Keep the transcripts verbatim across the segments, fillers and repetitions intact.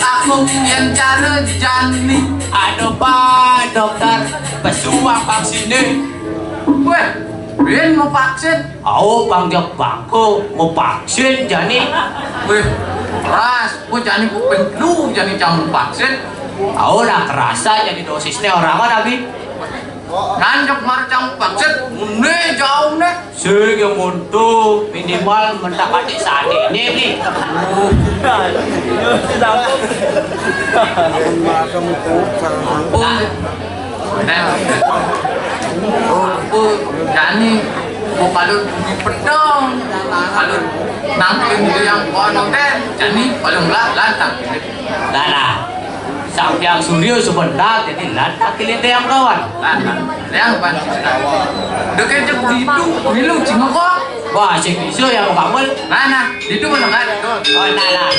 Aku yang cara jani. Aduh, Pak Dokter, pesuang vaksinnya. Weh, Win mau vaksin? Au, Bang Jok Bangko mau vaksin jani. Weh, keras, gua jani kuping lu jani jamu vaksin. Au lah kerasa jadi dosisnya orang mana, Bi? Nanjak marcang vaksin, mune jauh nih. Sing yang untuk minimal mentak adik sani ini nih. Nah, aku jani mau kalau bunyi pedang, kalau nangkring dia yang kono deh, jani paling lah lantang. Nah, nah. Sampiang Suryo sebentar, jadi lantang kilin yang kawan. Lantang, yang panci sekarang. Udah kayak cek di itu, milu cingkong. Wah, sing iso yang mau kabel. Nah, nah, di itu mana kan? Oh, nah, nah.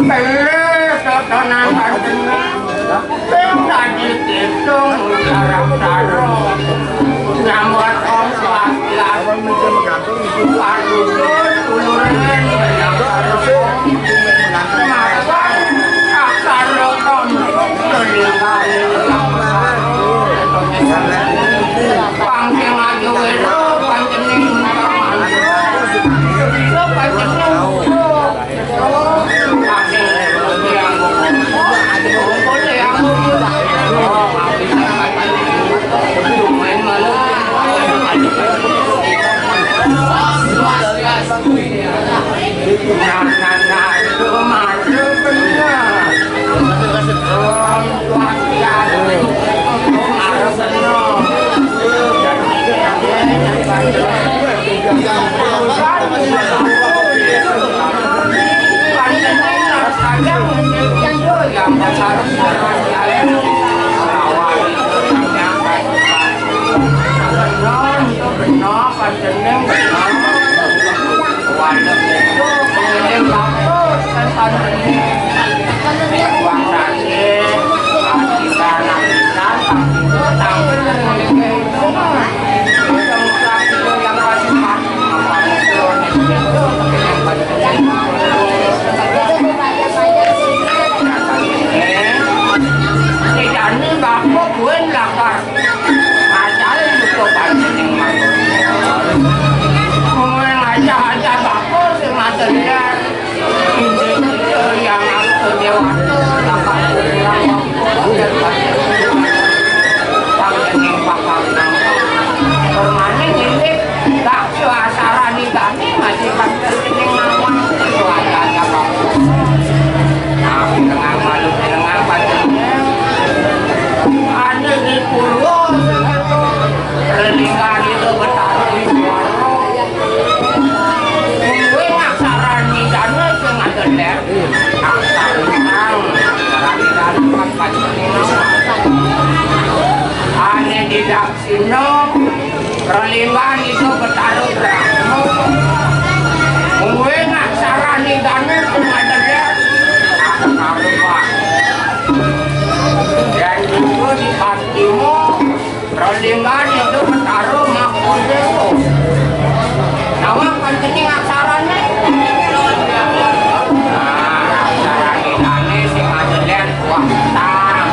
Pilih tontonan panjenengan. Sing dadi pitung utara-utara. Nyambut Om Swastiastu. Paduka dulure. Mapan akar Om. Pangking aja wira panjenengan. Panjenengan. Ané didak Sina, Ralinggan Ida Betara Brahma. Mungguing aksarané dané sing madédér. Aksara Wa. Yén Ida di Patima, Ralinggan Ida Betara Mahadéwa. Nawang pancening aksarané. Nah, aksarané dané sing madédér Wa Tang.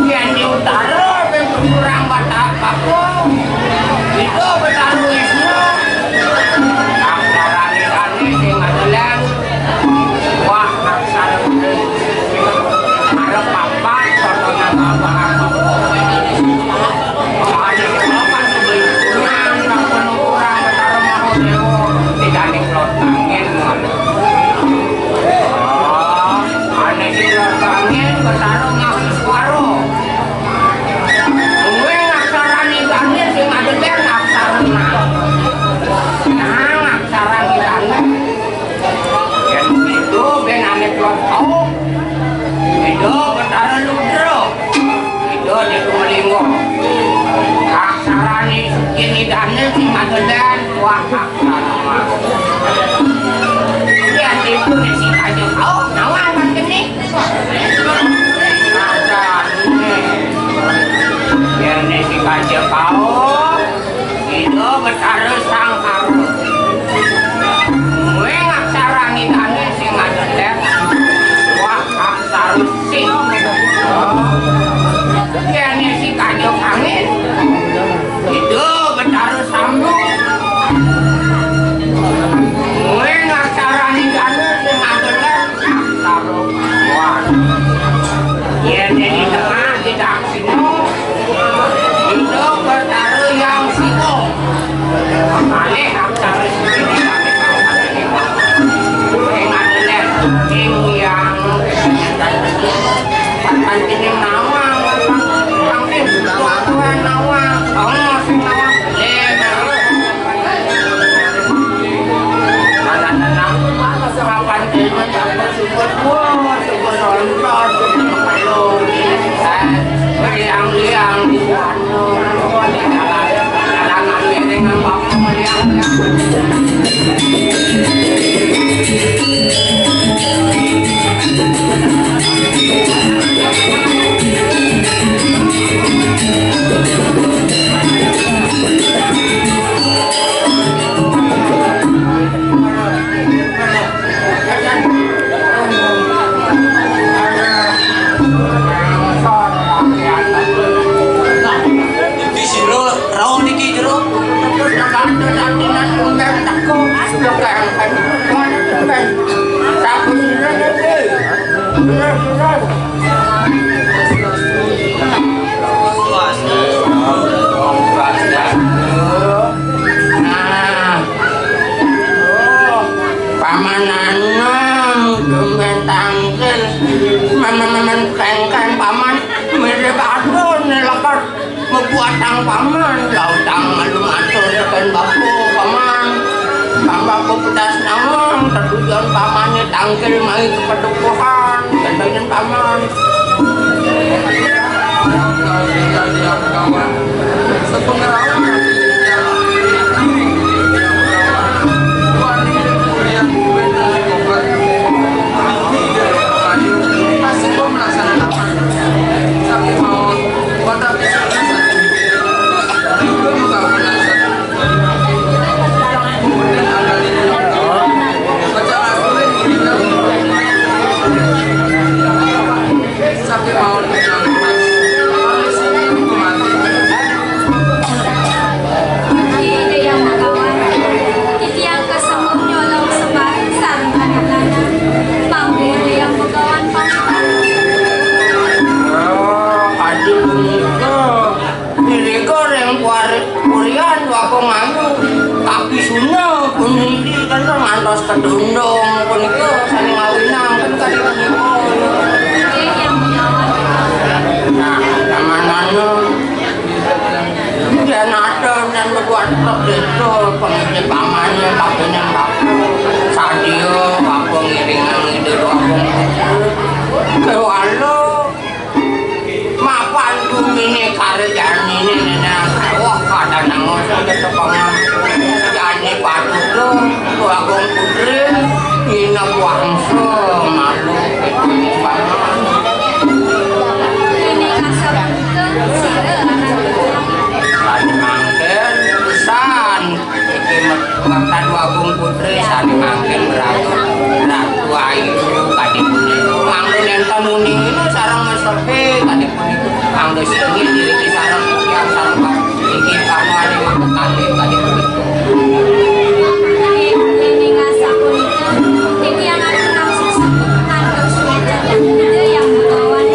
Yén di utara, ben kurang Batak Bako. Ida Betara Wisnu. Aksarané dané sing ngadelan. Wah, aksara gedé. Arep papat, contohnya apa-apa. Makanya kenapa sebenarnya nggak penuh kurang Betara Mahadéwa. Tidak dikelotangin, malah. Oh, ané sing lotangin, Betara Mahadéwa. Kuwi ngaksarané Gandhi sing ngadegan aksara nah. Nah, ngaksarané Gandhi. Yén itu ben ané plotong. Itu Betara Ludra. Itu di Kumalingga. Aksarané Suci Nidana sing ngadegan wah aksara. Yén itu sing aja kau nawang kan geni. Yén sing kaja kaum, Ida Betara Sang Karna. Muing aksara nidane sing ngadetek, wah aksara sing. Yén sing kaja kangin, Ida Betara Sambu. Muing aksara nidane sing ngadetek, aksara kuat. Yén di tengah, di daksina, Ida Betara Hyang Siwa. Malih aksara sing ngadetek, ing adetek, ing hyang, pancening nawang, pang, pang, nawang, oh, sing nawang. Lé, Iki sira rauh niki jero. Nah, paman Anang, demen tangkil, memen-memen kengkeng paman, mirip adun lekat, mebuatang paman, lautang malu matur teken bapa paman. Bapa pedas nawang, tetujon pamane tangkil mai kepedukuhan, kedayan paman. Titiang kesemuk nyolong sembarang sareng anak lanang. Panggih Hyang Begawan pamit. Aduh, Nika ring kuari-, kurian Wakung Ayu, Kapisuna puniki kan ngantos kedundung punika sane ngawinang kan kali punika. Nggih, Hyang Begawan. Nah, samanana yen ada dan berbuat begitu, pengisi pamane, kapining bapa, Mosok tetepangan jani patut lo, Agung Putri, nginep wangsul, malu, pangan. Ini kasar betul, sira anak. Sani mangkin, pisan, iki met-, Agung Putri, sani mangkin, Ratu, Ratu Ayu, kadi punika. Mangda nenten uninga sareng mesepi, kadi punika. Mangda singgih diriki sareng tiyang sareng Iki karmane mangke kalih kali begitu. Ing asapunika, titiang atur raos sampun ngantos wénten Ida Hyang Begawan.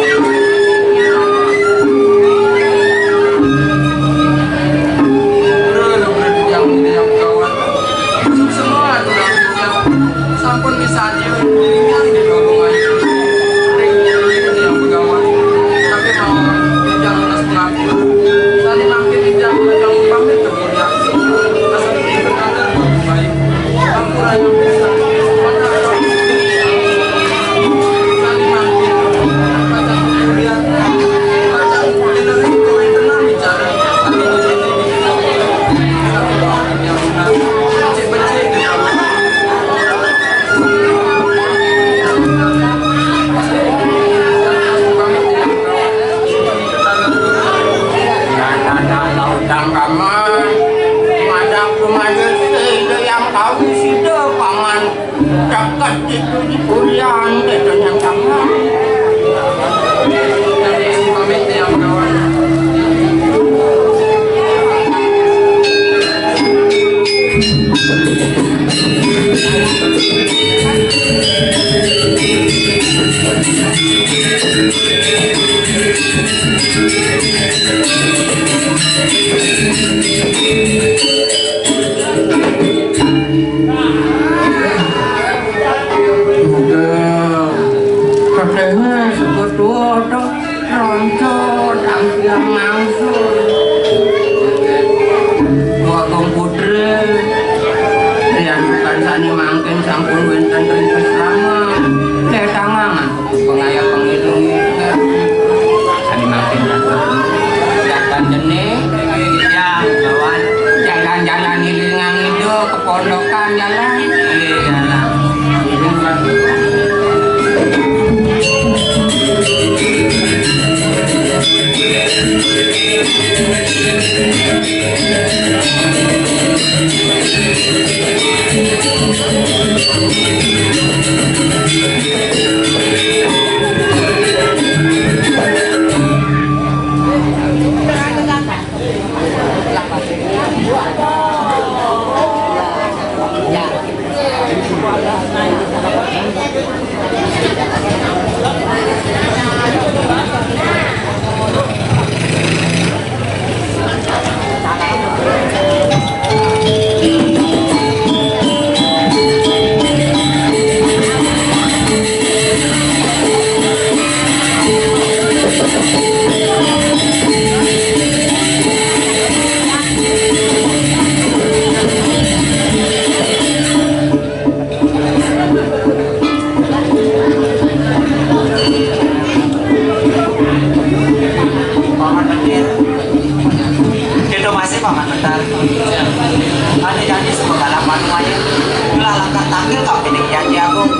Ora, ora, ora, titiang Ida Hyang Begawan. Suksma aturang titiang. Sampun misadia, titiang Ida Hyang Begawan. Ring titiang Ida Hyang Begawan. Tapi mawon titiang nunas pangapura. Sane mangkin titiang pamit. Nah, nah, nah, nah, utang paman. Madak rumaja sida yang tahu sida paman. Dekat itu di kulian, itu yang paman. Pamit yang kawan. Sudah. Katanya sudah tua dong. Ronco, tampil mangsur. Agung Putri, riantukan sane mangkin sampun wénten ring kesraman. Ketangan, pengayah pengitung. Sane mangkin datang. Datang jening, ya, kawan. Jalan-jalan ilingan itu, kepondokan jalan. Iya, jalan. Paman Mendir. Kita masih Paman Mentar. Ane jani sebegala panuwaya. Gelah lakar tangkil kapining Hyang Agung.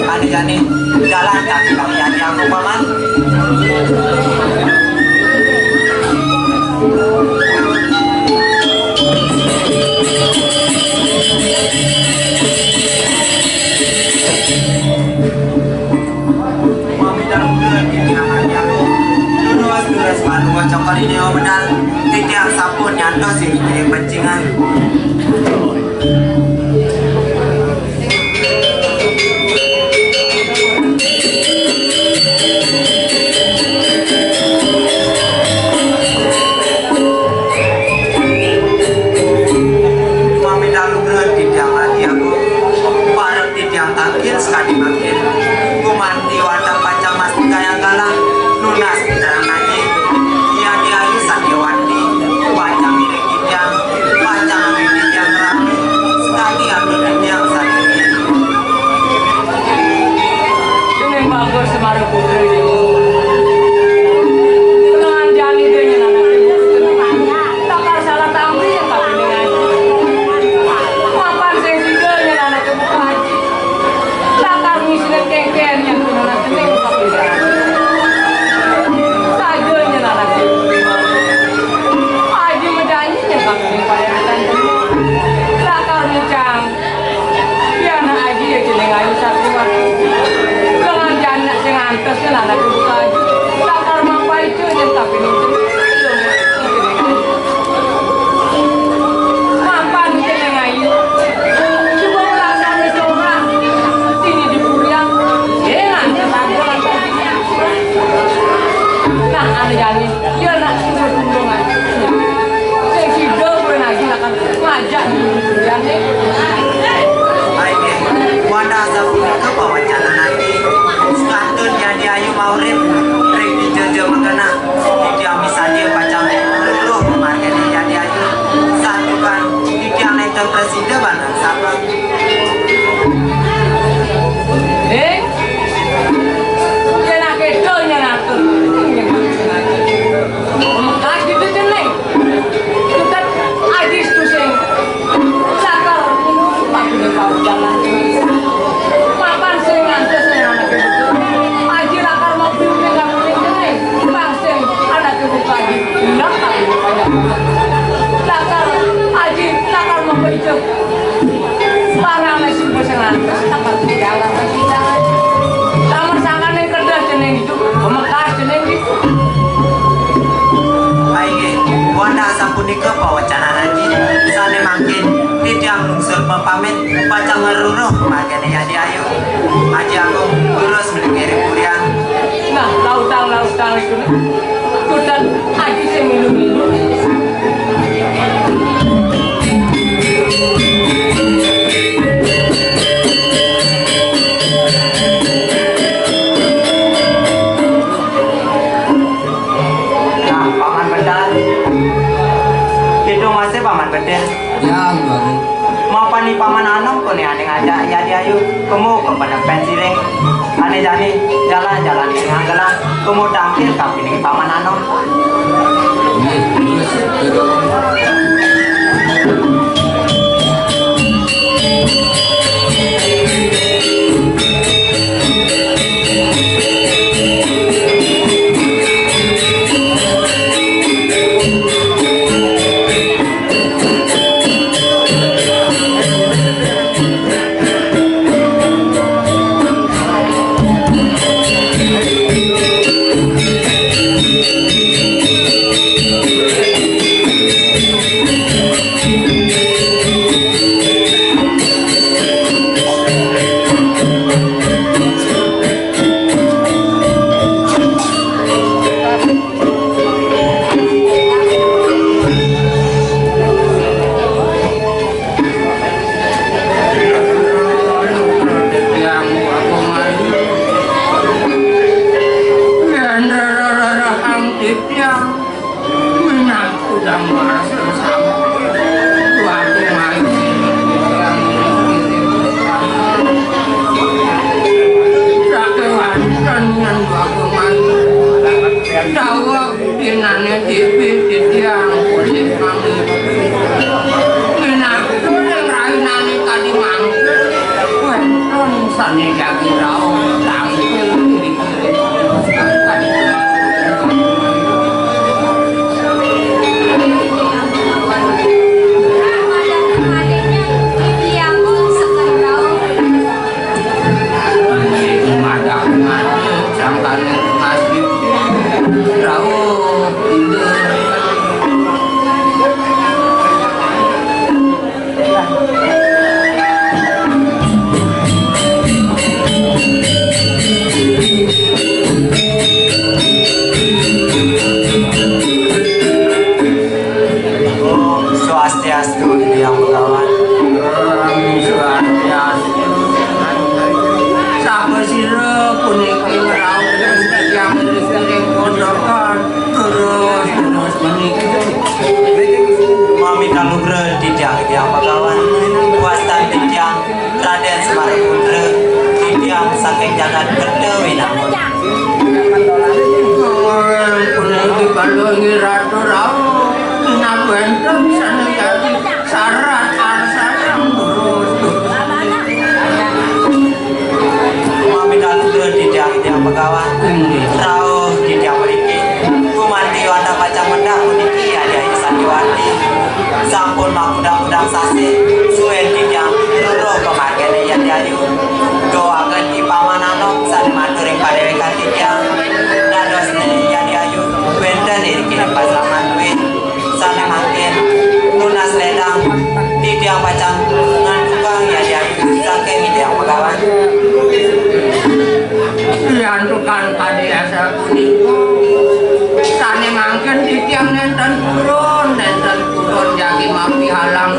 Ane jani jalan kaki Hyang Agung, Paman. Mami dalam bulan ini akan jago. Lurus, lurus, panua cokor ini, oh, benar. Titiang sampun nyantos ini jadi pancingan. Mami dalu berat titiang lagi aku. Bareng titiang tangkil sekali makin. Kumanti wadah pacang masih kaya galah. Nunas kita nanya. Iya diayu sandiwati. Pacang milik titiang. Pacang milik titiang rapi. Sekali Parang sing sing lantas, tak berjalan, berjalan. Kamar sangkane kerdas jeneng itu, pemekas jeneng itu. Inggih, wanda sapunika pawacanan Aji. Sane mangkin titiang lungsur pamit, pacang ngruruh margane Yadi Ayu. Aji Agung, terus mligi ring purian. Nah, lautang-lautang itu nih. Tutan Aji sing milu-milu. Nah, Paman Bedil. Kidung masih Paman Bedil. Ya, Mbak. Mapan ni Paman Anom kone ane ngajak Yadi Ayu. Kemu ke penempet siring. Ane jani jalan-jalan tengah gelah. Kemu tangkil kapining Paman Anom. Dawuh dinane dewe titiang oleh mangke. Menawi ring rainane kadi mangke, wonten sane jagi rauh tampil ing ngiring. Om Swastiastu, Yang Begawan. Om Swastiastu. Sabesira puniki ngraos titiang ring pondokan, terus, terus menika. Mami kalugra titiang, Yang Begawan. Wastan titiang Raden Semar Putra, titiang saking jagat Kerta Winangun. Puniki Palunggi Ratu Rauh, minab wenten sane dadi syarat arsayang terus. Mami kalugra titiang, titiang Begawan. Inggih. Rauh titiang mriki. Gumanti wantah pacang medal puniki, Yadi Ayu Santiwati. Sampun makudang-kudang sasih, suwin titiang ngluluh pamargine Yadi Ayu. Doaken I Paman Anom sane matur ring padewekan titiang. Dadosne Yadi Ayu wenten ing kene pasaman duwe. Sane mangkin nunas ledang titiang pacang ngandukang Yadi Ayu saking Ida Hyang Begawan. Santukan kadi asapunika, sane mangkin titiang nenten purun, nenten purun jagi mapihalang.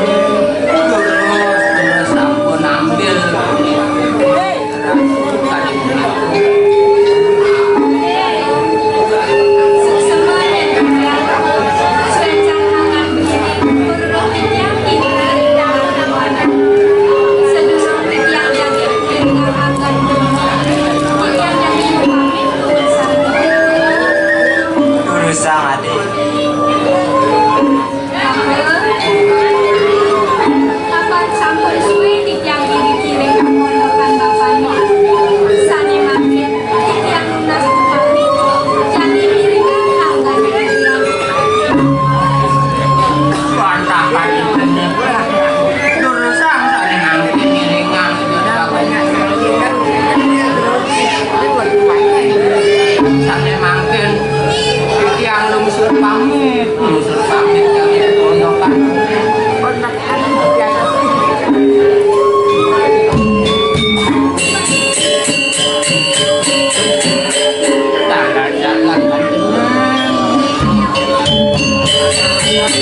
Adi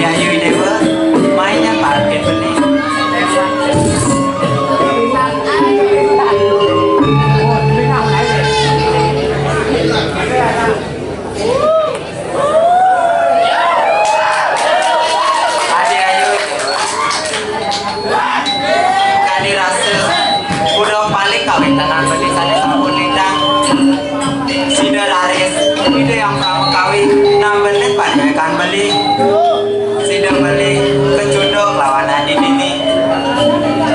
ayu Déwa, mainnya parkir bening. Adi ayu, kadi rasa, udah paling kawin tenang bagi sané sampun lintang. Sida raris, Ida Hyang Pramakawi, nambenin pandekan beli. Sida beli, kecunduk lawan adi dini.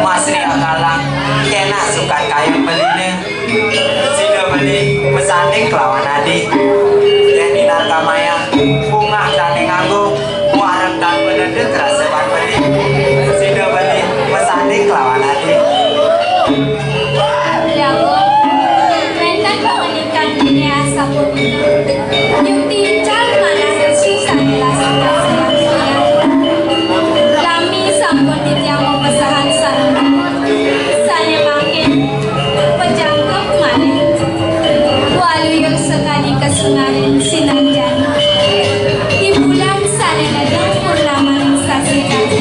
Masri akalang, kénak sukat kayun beliné. Sida beli, masanding kelawan adi. Yén dinar kamayang, bungah dané nganggo, wareg tanpa nedek rasa pan beli. Sida beli, masanding kelawan adi. Prabu, wénten pangandika déning sapunika. Yukti ical manah resu sané lasih kasayang. Lami sampun titiang mapesahan sareng sané mangkin pejangkep malih. Waluya sakadi kasungaring sinanjana. Di bulan sané nedeng purnamaning sasi Kali.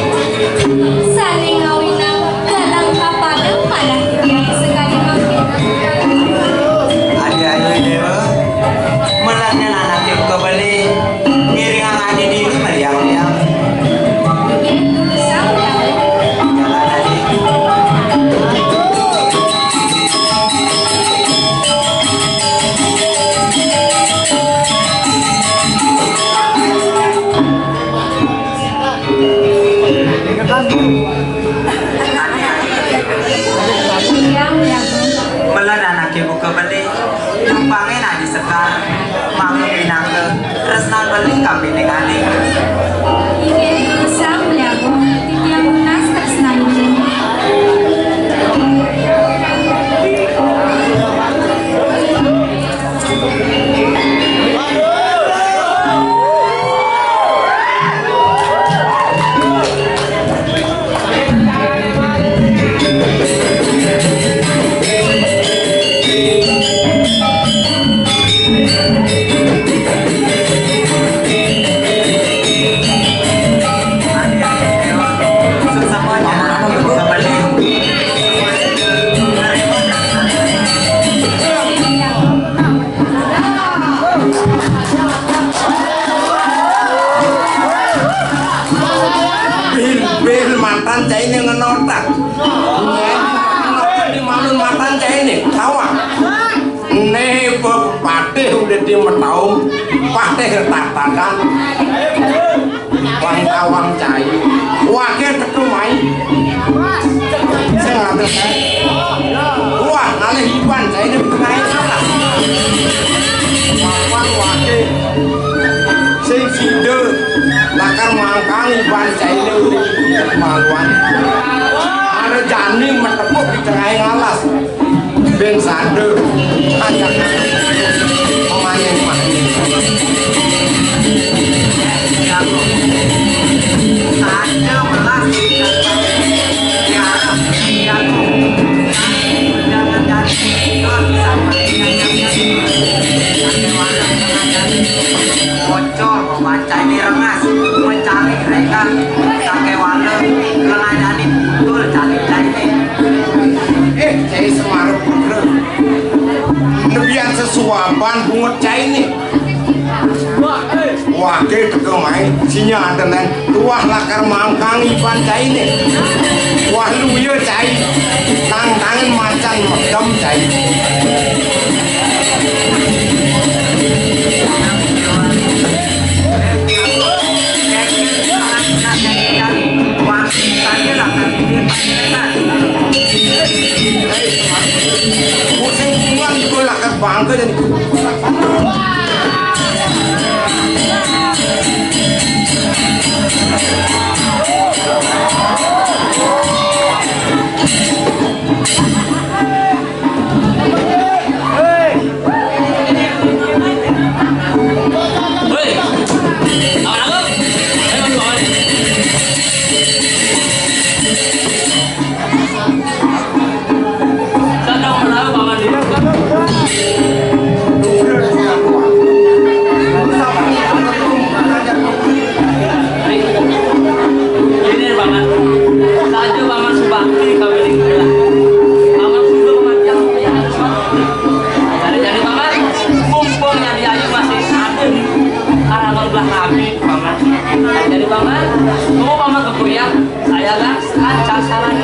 Sané ngawinang galang kapadang manah titiang sakadi mangkin. Adi ayu Déwa, melah nyén anaké buka beli, ngiringang adi dini maliang-liang. Inggih, Sang Hyang. Jalan adi. Melah anaké buka beli, numpangin adi sekar, mangga pinangka tresnan beli kapining adi. Inggih, Sang Prabu, titiang nunas tresnanipun. Bil-bil matan cainé ngenotak. Ngenotak di malun matan cainé. Tawang. Né pepatih udah di metaung, patih tatakan. Wang tawang cai. Waké tetu mai. Sing ngadeg. Wah, ngalih iban cainé tengahé salah. Wang waké. Sing sida lakar mangkang iban cainé maluan. Ada jani metepuk di tengahé ngalas. Ben sadar. Ajak. Pemain, pemain. Bocor, pemancai ini rengas, mencari mereka, pakai wale, lengadani putul, cari cai ini. Eh, cai Semara Putra. Nebian sesuaban bungut cai ini. Wah, eh. Wah, ke teka mai, sinya ada nang. Tuah lakar mangkang iban cainé. Wah, luya cai. Tangtangan macan medem cai. Musim bulan iku lakar bangga dan Hei, awan aku. Hei, awan aku. Saja Paman subakti kami ning kula. Paman sudah kematian, ya, harus mati. Jadi, jadi Paman, mumpung Nyai Ayu masih ada nih, karangan belah kami, Paman. Jadi Paman, mau Paman ke kuliah, saya lah, kan, sasaran.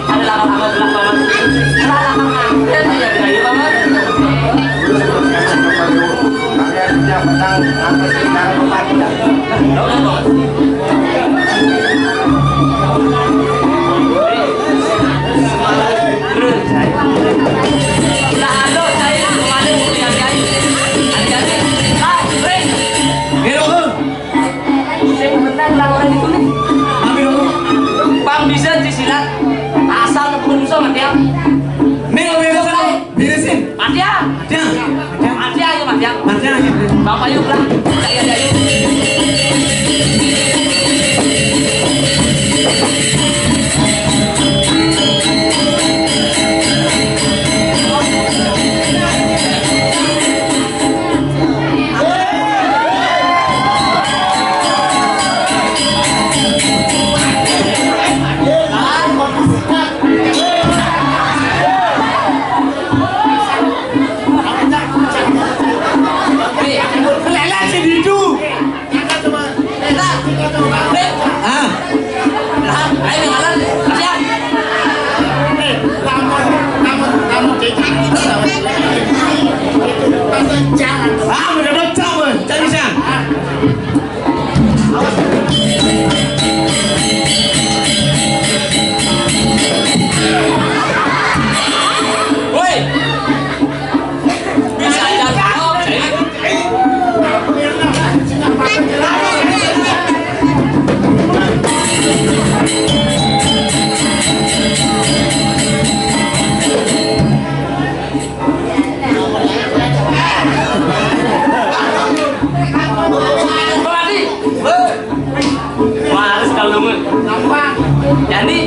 Ada lawan sama belah Paman. Salah Paman, ya, ya, ya, Paman. Kalian punya pedang, lantas sekarang kematian. Pang bisa disilat asal bukan susah mati ya. Nih, beresin. Beresin. Matiang. Matiang. Matiang aja, Matiang. Matiang aja. Bapak yuk lah. Ayo, ayo. Lelet si Didu. Ah. Ah, udah dong, cang, cang, cang. Woi. Bisa aja tahu, Cik. Waris kalau nunggu. Jadi,